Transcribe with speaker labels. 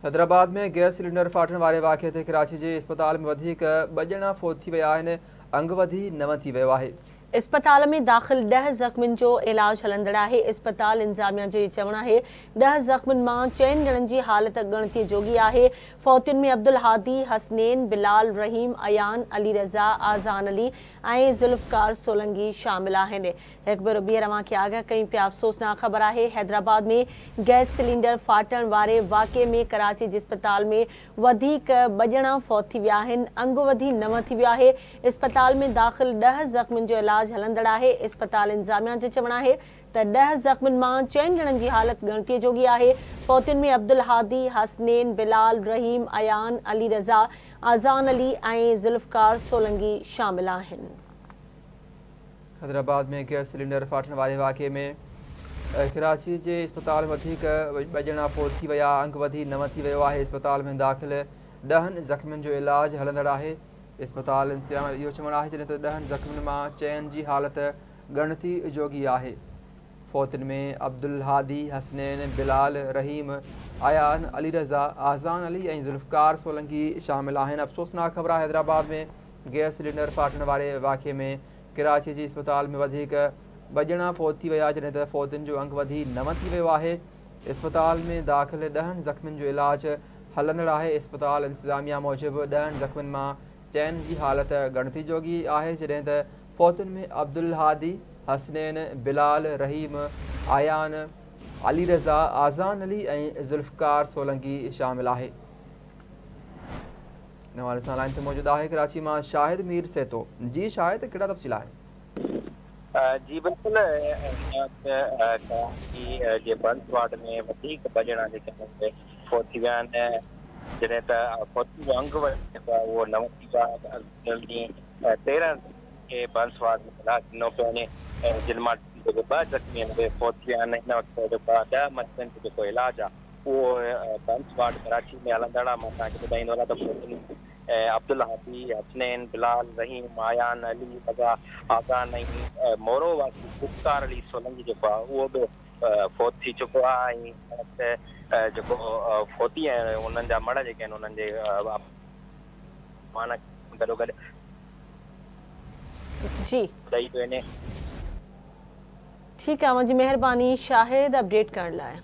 Speaker 1: हैदराबाद में gas cylinder फाटण वारे वाक़िए ते कराची जे अस्पताल में वधीक 2 ॼणा फौत थी विया आहिनि, अंग वधी 9 थी वियो आहे।
Speaker 2: अस्पताल में दाख़िल 10 ज़ख़्मियुनि जो इलाज हलंदड़ आहे। अस्पताल इंतिज़ामिया जो चवणु आहे 10 ज़ख़्मियुनि मां 4 ॼणनि जी हालत ॻणती जोॻी आहे। फौतियुनि में अब्दुल हादी, हसनैन, बिलाल, रहीम, अयान, अली रज़ा, आज़ान अली ऐं ज़ुल्फ़कार सोलंगी शामिल आहिनि। हिकु भेरो ॿीहर अव्हां खे आगाह कयूं पिया, अफ़सोसनाक ख़बर आहे हैदराबाद में गैस सिलेंडर फाटण वारे वाक़िए में कराची जे अस्पताल में वधीक 2 ॼणा फौत थी विया आहिनि, अंग वधी 9 थी वियो आहे। अस्पताल में दाख़िल 10 ज़ख़्मियुनि जो इलाज हलंदड़ आहे। अस्पताल इंतिज़ामिया जो चवणु आहे त 10 ज़ख़्मियुनि मां 4 ॼणनि जी हालत ॻणतीअ जोॻी आहे। फौतियुनि में अब्दुल हादी, हसनैन, बिलाल, रहीम, अयान, अली रज़ा, आज़ान अली ऐं ज़ुल्फ़कार सोलंगी शामिल आहिनि।
Speaker 1: हैदराबाद में गैस सिलेंडर फाटण वारे वाक़िए में कराची जे अस्पताल में वधीक 2 ॼणा फौत थी विया, अंग वधी 9 थी वियो आहे। अस्पताल में दाख़िल 10 ज़ख़्मियुनि जो इलाज हलंदड़ आहे। अस्पताल इंतिज़ामिया इहो चवणु आहे जॾहिं त 10 ज़ख़्मियुनि मां 4 जी हालत ॻणती जोॻी आहे। फौतियुनि में अब्दुल हादी, हसनैन, बिलाल, रहीम, अयान, अली रज़ा, आज़ान अली ऐं ज़ुल्फ़कार सोलंगी शामिल आहिनि। अफ़सोसनाक ख़बर आहे हैदराबाद में गैस सिलेंडर फाटण वारे वाक़िए में कराची जे अस्पताल में वधीक 2 ॼणा फौत थी विया, जॾहिं त फौतियुनि जो अंग वधी 9 थी वियो आहे। अस्पताल में दाख़िल 10 ज़ख़्मियुनि जो इलाज हलंदड़ आहे। अस्पताल इंतिज़ामिया मूजिबि 10 ज़ख़्मियुनि मां 4 जी हालत ॻणती जोॻी आहे, जॾहिं त फौतियुनि में अब्दुल हादी, हसनैन, बिलाल, रहीम, आयान, अली रज़ा, आज़ान अली ऐं ज़ुल्फ़कार सोलंगी शामिल आहे। हवाले सां लाइन ते मौजूदु आहे कराची मां शाहिद मीर सेतो। जी शाहिद, कहिड़ा तफ़सील आहिनि?
Speaker 3: जी बिल्कुलु, कराची जे बर्न्स वार्ड में वधीक 2 ॼणा जेके फौत थी विया आहिनि, जॾहिं त फौती जो अंग जेको आहे उहो 9 थी वियो आहे। ॾींहुं 13 खे बर्न्स वार्ड में इलाज ॾिनो पियो वञे, जिन मां जेके 2 ज़ख़्मी आहिनि उहे फौत थी विया आहिनि। हिन वक़्तु जेको आहे 10 मरीज़नि जो जेको इलाज आहे उहो बर्न्स वार्ड कराची में हलंदड़ आहे। मां तव्हांखे ॿुधाईंदो हलां त अब्दुल हादी, हसनैन, बिलाल, रहीम, आयान, अली रज़ा, आज़ान ऐं मोरो वासी ज़ुल्फ़कार अली सोलंगी जेको आहे उहो बि फौत थी चुको आहे। ऐं जेको फौती आहिनि उन्हनि जा मड़ जेके आहिनि उन्हनि जे माना गॾोगॾु
Speaker 2: जी
Speaker 3: ॾेई पियो वञे।
Speaker 2: ठीकु आहे, अव्हांजी महिरबानी शाहिद अपडेट करण लाइ।